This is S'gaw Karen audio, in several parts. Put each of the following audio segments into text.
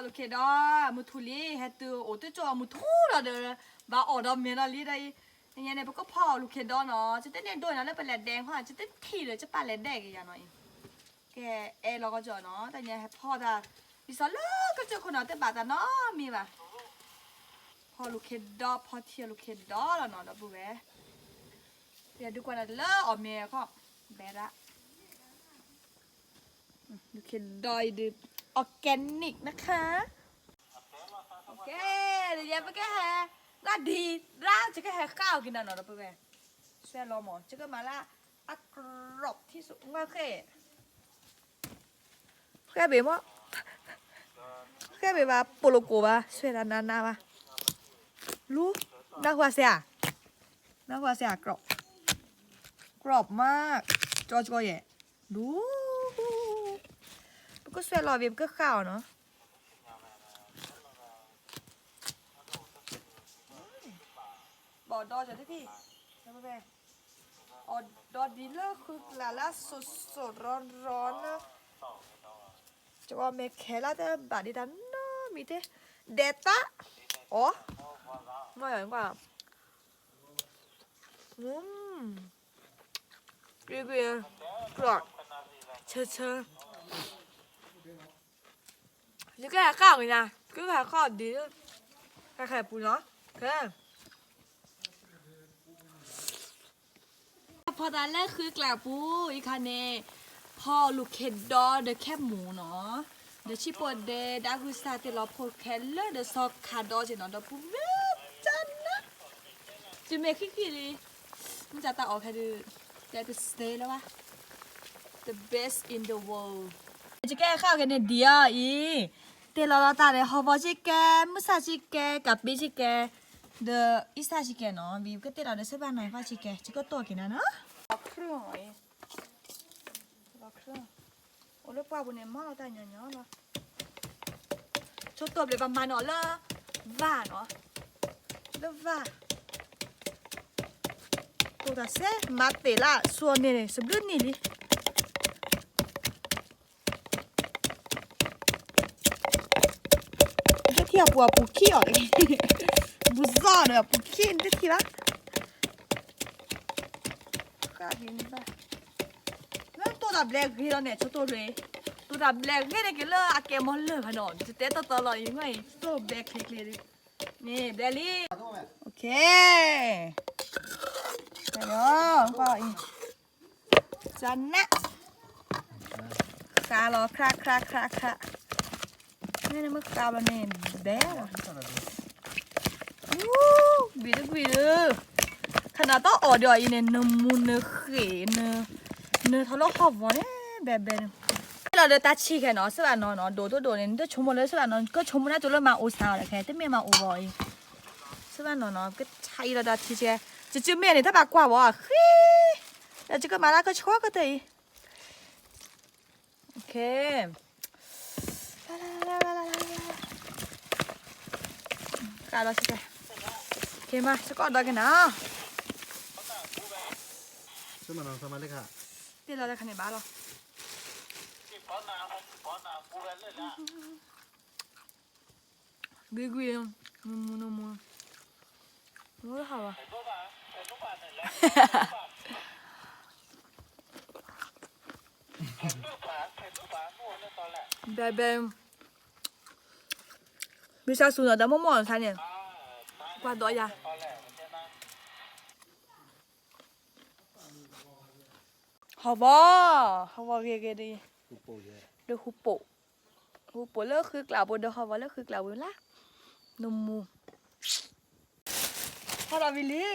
လူၢ်ခ့ဒီ မုၢ်ထူၣ်လံ ဟဲတုၤအိၣ်တကၠိၣ်မုၢ်ထူၣ်ဒီးဒီး ဘၣ်အီၣ်ဒီးမဲာ်ဒီးလံဒီးအံၤ, နညါန့ၣ် ပကဖီလူၢ်ခ့ဒီနီၤ, ကတန့ၢ်ဒိၣ်နီၤလၢပလဲၤဒဲးခီ ကတထံၣ်ဒီး ကပာ်လဲၤဒဲးက့ၤယၤနီၤအံၤ, ကဲ အဲၣ်လီၤကီၢ်ကၠီနီၤ, တညါဟဲဖီတၢ် ဒ်သိးလၢကစၢၢ်ခိၣ်နီၤ တဘၣ်တၢ်နီတမံၤဘၣ်, ဖီလူၢ်ခ့ဒီ ဖီထံလူၢ်ခ့ဒီလီၤနီၤ ဒီပုၢ်ဝဲၢ်, ယဒုးကွၢ်ဒၣ်လၢအီၣ်မ့ၤခီ, ဘဲဒၣ် လူၢ်ခ့ဒီအံၤဒုး organic นะคะ, ကဲ ယဲပကဟဲ နဒံးဒၣ် ယကဟဲဃၣ်အီၤက့ၤနၤနီၤ ဒီပုၢ်ဝဲၢ်, ဆွဲလီၤမး ယကမၤလၢ အကရူးထံဆူ ငါဃဲ ဃဲဘ့ၣ်မး, ဃဲဘ့ၣ်ဘၣ် ပိာ်လိာ်ကိၣ်ဘၣ် ဆွဲဒၣ်နးနးဘၣ်, လူ နၢ်ဟူစဲဧါ, နၢ်ဟူစဲဧါ ကရူး, ကရူးမး, ကၠီကၠီယဲၢ်, လူ ပကဆွဲလီၤဘ့ၣ် ပကဃၣ်အီၤနီၤ ဘၣ်ဒီးကတထံၣ်, အီၣ်ဒီးဒ်လၢဃုကျးလၢစိၤစိၤရီရီလၢ, ကီမဲာ်ခဲလၢာ်တဘၣ်ဒံးတၢ်နီတမံၤတဲ, ဒဲးတၢ်, အီ, မ့ၢ်ကွၢ်, ကွံာ်ကွံာ်, ကရူး, ဆၢဆၢ ယကဟဲဃၣ်က့ၤညါ, ကဟဲဃၣ်ဒ်, ဟဲဃဲပူၤနီၤ, ကဲ, ဖီတၢ်လၢဃုကျးပူၤ, အံၤခါန့ၣ်, ဖီလူၢ်ခ့ဒီဒီးခဲမူနီၤ, ဒီးဆံးဖိဒဲး ဒၣ်ဂုၢ်စၢ်တ့ၢ်လီၤဖိခဲလၢာ်ဒီးစီၤခးဒီက့ၤနီၤ ဒီပုၢ်ဝဲၢ်, တၢ်နါ တုၤမ့ၢ်ခံခံလံ, မ့ၢ်တၢ်တၢ်အီၣ်ခဲဒုး, တဲတစဲလၢၤဘၣ်, the best in the world, ယကဟဲဃၣ်က့ၤန့ၣ်ဒံးအီၤအံၤ, တ့ၢ်လီၤလီၤတၢ်ဒီး ဟီၣ်ဝီဆံးကဲ, မုၢ်ဆၣ်ဆံးကဲ, ကးပ့ဆံးကဲ, ဒီးအံၣ်စၢ်ဆံးကဲနီၤ, ဝံၤကတ့ၢ်လီၤဒီး ဆၢဘၣ်နၤဖၣ်ဆံးကဲ, ယကတိၢ်က့ၤနၤနီၤ, လီၤခရၢၣ်အံၤ, လီၤခရၢၣ်, အိၣ်လၢပှၢ်ပူၤန့ၣ် မၤလီၤတၢ်ညီညီလီၤ ဆိတိၢ်ဘျဲး ပမၤန့ၢ်အီၤလၢ ဝၣ်နီၤ, လၢဝၣ်, တိၢ်တၢ်စဲ မၤတ့ၢ်လၢစိၤန့ၣ် စဘျုးနံၣ်လံ, တထံၣ်အပူၤအပူၤခံအီၤ, ပူၤစီၣ်ဒီးအပူၤခံတထံၣ်ဘၣ် လၢတိၢ်တၢ်ဘျဲးဂ့ၤလီၤန့ၣ် ဆိတိၢ်ရ့ၣ်, တိၢ်တၢ်ဘျဲးဂ့ၤန့ၣ်က့ၤလၢအကဲမီၤလၢၢ်ဘၣ်နီၤ, တတဲတီတီလီၤအံၤ မ့ၢ်တိၢ်ဘျဲးချ့ချ့, န့ၣ်ဘျဲးလံ, ကဲ, ကဲ, ကနၣ်, ဃါလီၤ ခရါ ခရါ ခရါ ခရါ, မ့ၢ်နမ့ၢ်ဃါလီၤန့ၣ် ဘဲလီၤ, ဘံၤတကွံာ်ဒီး, ခနၣ်တၢ်အီၣ်ဒီးအံၤန့ၣ် နမူနဃ့ၢ်, နထီၣ်လၢဟီၣ်ဝီန့ၣ် ဘဲဘဲန့ၣ်, လီၤဒီးတၢ်ဆံးခဲနီၤ စၢဘၣ်နီၤနီၤ ဒိၣ်တဒိၣ်န့ၣ် နတဆိကမိၣ်လၢစၢဘၣ်နီၤ ကဆိကမိၣ်ဒၣ်ကၠိလၢမၤအိၣ်စးအီၤဒီးခဲ တမ့ၢ်မၤအိၣ်ဘၣ်အံၤ, စၢဘၣ်နီၤနီၤ ကဆါအံၤလီၤတၢ်ထံဆဲ, ကကမ့ၢ်န့ၣ် တၢ်ဘၣ်ကွၢ်ဝဲအဃံ, ဒီးကကမၤလၢကဆှီကတၢၢ်အံၤ, ကလီၤဆဲ, က့ၤမး စကီၢ်ဒီးက့ၤနၤ, တ့ၢ်လီၤတၢ်ခါန့ၣ်ဘၣ်လီၤ. ဂ့ၤဂ့ၤ, မူမူနမူ, မူဟးဘၣ်, ဘဲဘဲ, မ့ၢ်စၢ်စူၤနီၤ တၢ်မိၢ်မိၢ်အီၤဆါန့ၣ်, ကွၢ်ဒီးယၤ ဟီၣ်ဝီ, ဟီၣ်ဝီဂ့ၤဂ့ၤဒီး, ဒီးဟူပိာ်, ဟူပိာ်လၢဃုကျးပူၤ ဒီးဟီၣ်ဝီလၢဃုကျးပူၤလၢ, နမူ, ဟီၣ်ဒီးဝံၤလံ,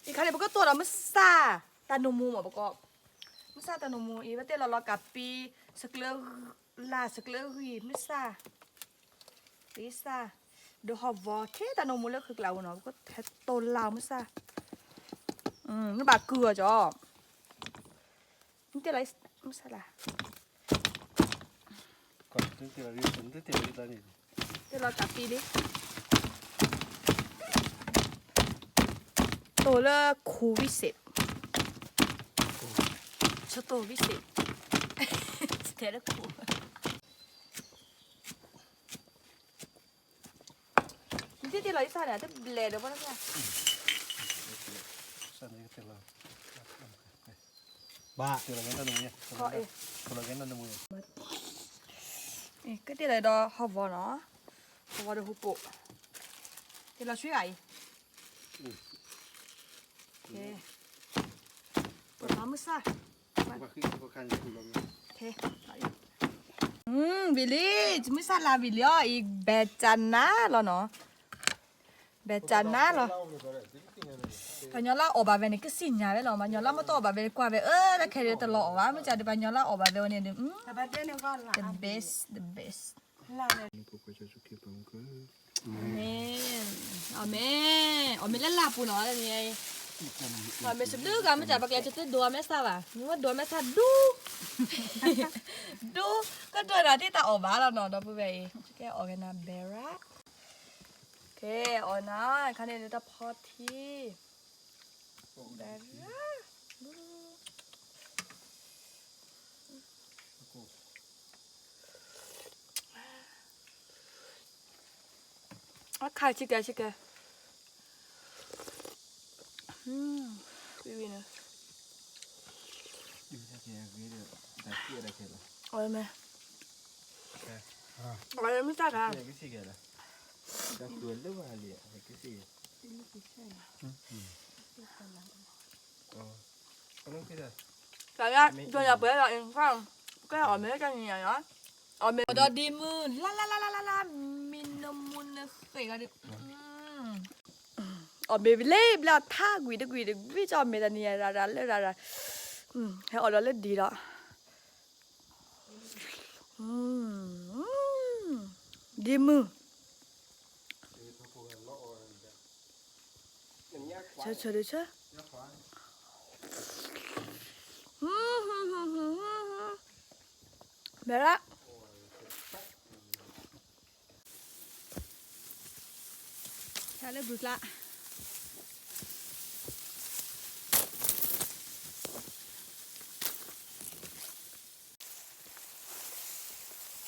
အံၤခါန့ၣ် ပကတိၢ်ဒီးမုၢ်ဆၣ်တၢ်နမူမးပကီး, မုၢ်ဆၣ်တၢ်နမူအံၤ ပတဲလီၤလီၤကးပံ, စကျၢ, လၢစကျၢဂံၢ် မုၢ်ဆၣ် သ့စၢ်, ဒီးဟီၣ်ဝီခဲတၢ်နမူလၢဃုကျးပူၤနီၤ ပကဟဲတိၢ်လၢမုၢ်ဆၣ်, နဘၣ်ကုၢ်အီၤကီး, နတဲလီၤမုၢ်ဆၣ်လၢ, တဲလီၤကးပံလံ, တိၢ်လၢခိၣ်ဝံစ့း, ဆိတိၢ်ဝံစ့း, တဲလၢခိၣ် ပ တ့ၢ်လီၤအံၤစၢ်န့ၣ် တဘျဲးဒီးပှၤတၢ်စၢ် ဘၣ် ကတ့ၢ်လီၤဒီးဟီၣ်ဝီနီၤ, ဟီၣ်ဝီဒီးဟူပိာ်, တ့ၢ်လီၤဆွံဂၤအံၤ, ပမၤမုၢ်ဆၣ်, ဝံၤလံ, မုၢ်ဆၣ်လါဝံၤလံအီၤအံၤ ဘဲၣ်ကၠနါလီၤနီၤ, ဘဲၣ်ကၠနါလီၤ, ပှၤညီလၢအီၣ်ဘၣ်ဝဲန့ၣ် ကစံၣ်ညါဝဲလီၤ, ပှၤညီလၢမ့ၢ်တအီၣ်ဘၣ်ဝဲန့ၣ် ကွၢ်ဝဲ အၢ တၢ်ခဲဒၣ်တလီၤအီၣ်ဘၣ်, မ့ၢ်ကဒီးပှၤညီလၢအီၣ်ဘၣ်ဝဲန့ၣ်ဒီး the best, the best. အၤမ့ၣ်, အၤမ့ၣ်, အီၣ်မ့ၤလၢလၢ်ပူၤနီၤ, အီၣ်မ့ၤစဘျုးဂၤမ့ၢ်တၢ်ပကလဲၤတသ့ဒိးအမဲာ်ဆှးဘၣ်, မ့ၢ်ဝဲဒိးအမဲာ်ဆှးဒူ, ဒူ, ကဒိးဒီးတ့ၢ်တၢ်အီၣ်ဘၣ်လီၤနီၤ, ဒီပုၢ်ဝဲၢ်အံၤ ကဲအီၣ်ကနၤဘဲရၣ်, ကဲအီၣ်နၤ, ခါန့ၣ်တၢ်ဖီထံ ဘဲရၣ် အခါဆံကဲဆံကဲ, ဝံၤဝံၤန့ၣ်, အဝဲမ့ၢ်, အဝဲမ့ၢ်တၢ်ခါ, တၢ်လၢဒိၣ်ညါပှဲၤဒီးအံၤ, ကဲအီၣ်မ့ၤကဲနံၤညါ, အီၣ်မ့ၤဒီးဒ်မုၢ်လါလါလါလါလါလါ, မံနမူနဃဲးဂၤဒီး, အီၣ်မ့ၤဘျ့ဘျ့အီၤထါကွံာ်တကွံာ်တကွံာ်, ကၠီၣ်မ့ၤတနံၤညါရၤရၤလၢရၤရၤ, ဟဲအီၣ်ဒီးလၢဒံးဒီး, ဒ်မုၢ်, ဆၢဆၢဒီးဆၢ, ဘဲရၣ် ဟဲလၢဘုကျါ,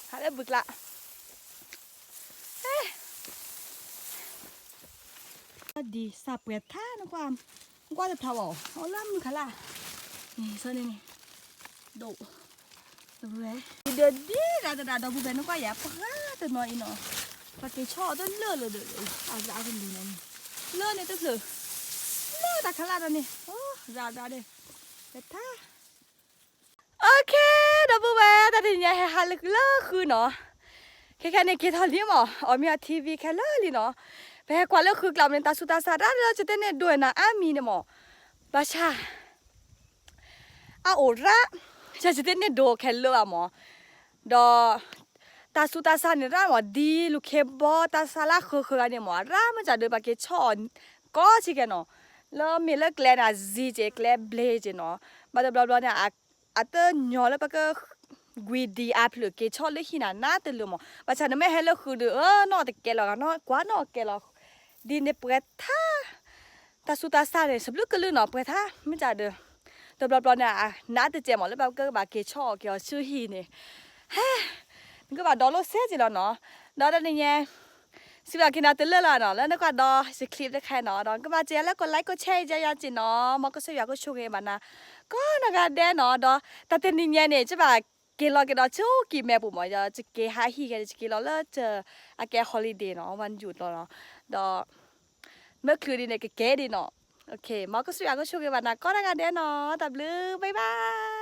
ဟဲလၢဘုကျါ, ဒ်စၢ်ပှဲၤထါနကွၢ်, နကွၢ်တဖျါဘၣ်, အီၣ်လၢမုၢ်ခါလၢ်, န့ၣ် ဆီန့ၣ်န့ၣ်, ဒိၣ် ဝဲ, ဒ်ဒီးဒ်ဒၣ်တဒၣ်ဒီပုၢ်ဝဲၢ် နကွၢ်ယၤ ပှၤတနီၤအံၤနီၤ, ပှၤက့ၤဆီအီၤတလၢာ်လၢာ်ဒီး, အရၣ်တလၢာ်နီၤ, လၢန့ၣ်တဖျၢၣ်, လၢတၢ်ခါလၢ်ဒီးန့ၣ်, ရၣ်ရၣ်ဒီး, ပထါ OK, ဒီပုၢ်ဝဲၢ် တၢ်တနံၤညါဟဲဟးလၢဃုနီၤ, ခဲခဲန့ၣ်က့ၤထီၣ်လံမး, အီၣ်မ့ၤအီထံဝံၤခဲလၢာ်လံနီၤ, ပဟဲကွၢ်လၢဃုကျါမ့ၢ်န့ၣ် တၢ်ဆူးတၢ်ဆါတၢ်လၢယတန့ၢ်ဒိးနၤအါမံၤန့ၣ်မး, ဘၣ်ဆၣ် အအိၣ်ရၣ်, ယတန့ၢ်ဒိးခဲလၢာ်ဘၣ်မး, ဒီး တၢ်ဆူးတၢ်ဆါန့ၣ်ရၣ်မး, ဒ်လူၤခ့ဘီ တၢ်ဆါလၢဃၢဃၢဂၤန့ၣ်မး ရၣ်မး ကဒီးပှၤက့ၤဆီအီၤ ကီးဆံကဲနီၤ, လၢမ့ၢ်လၢကျဲန့ၣ် အစံးက့ၤ ကျဲဘျ့က့ၤနီၤ, ဘၣ်တဘျီဘျီန့ၣ် အတညီလၢပက ကွံာ်ဒံးအါဖျၢၣ်က့ၤဆီလၢဟံၣ်နၤ နးတလၢာ်မး, ဘၣ်ဆၣ်နမ့ၢ်ဟဲလၢဃုဒီး အၢ နီၢ်တကဲလီၤဂၤနီၢ် ကွၢ်နီၢ်ကဲလီၤ, ဒ်န့ၣ်ပှဲၤထါ တၢ်ဆူးတၢ်ဆါန့ၣ် စဘျုးကလုၢ်နီၤ ပှဲၤထါ မ့ၢ်ကဒီး တဘျီဘျီန့ၣ် နးတကဲမး လၢပကဘၣ်က့ၤဆီအီၤက့ၤအီၤဆူဟံၣ်န့ၣ်, ဟဲ နကဘၣ်ဒီးလိာ်စဲက့ၤလီၤနီၤ, ဒီးတနံၤညါ စံးဘၣ်က့ၤနၤတလၢာ်လီၤနီၤ လၢနကွၢ်ဒီးယ clip တခါနီၤ, ဒီးကဘၣ်က့ၤလၢက like က share ယၤယၤက့ၤနီၤ, မ်ကစၢ်ယွၤကဆိၣ်ဂ့ၤဘၣ်နၤ ကိးနီၢ်ဂၤဒဲးနီၤ, ဒီးတၢ်တနံၤညါန့ၣ် ကဘၣ်က့ၤလီၤက့ၤဒီးဆူကံၢ်မဲပူၤမး, ယက့ၤဟးဟံၣ်ခဲ ယက့ၤလီၤလၢ အကဲ holiday နီၤ, ဝၤနယူၤလီၤနီၤ, ဒီး မ့ၢ်ချုးဒ်န့ၣ် ကကဲဒ်နီၤ, မ်ကစၢ်ယွၤကဆိၣ်ဂ့ၤဘၣ်နၤ ကိးနီၢ်ဂၤဒဲးနီၤ, တၢ်ဘျုး bye bye.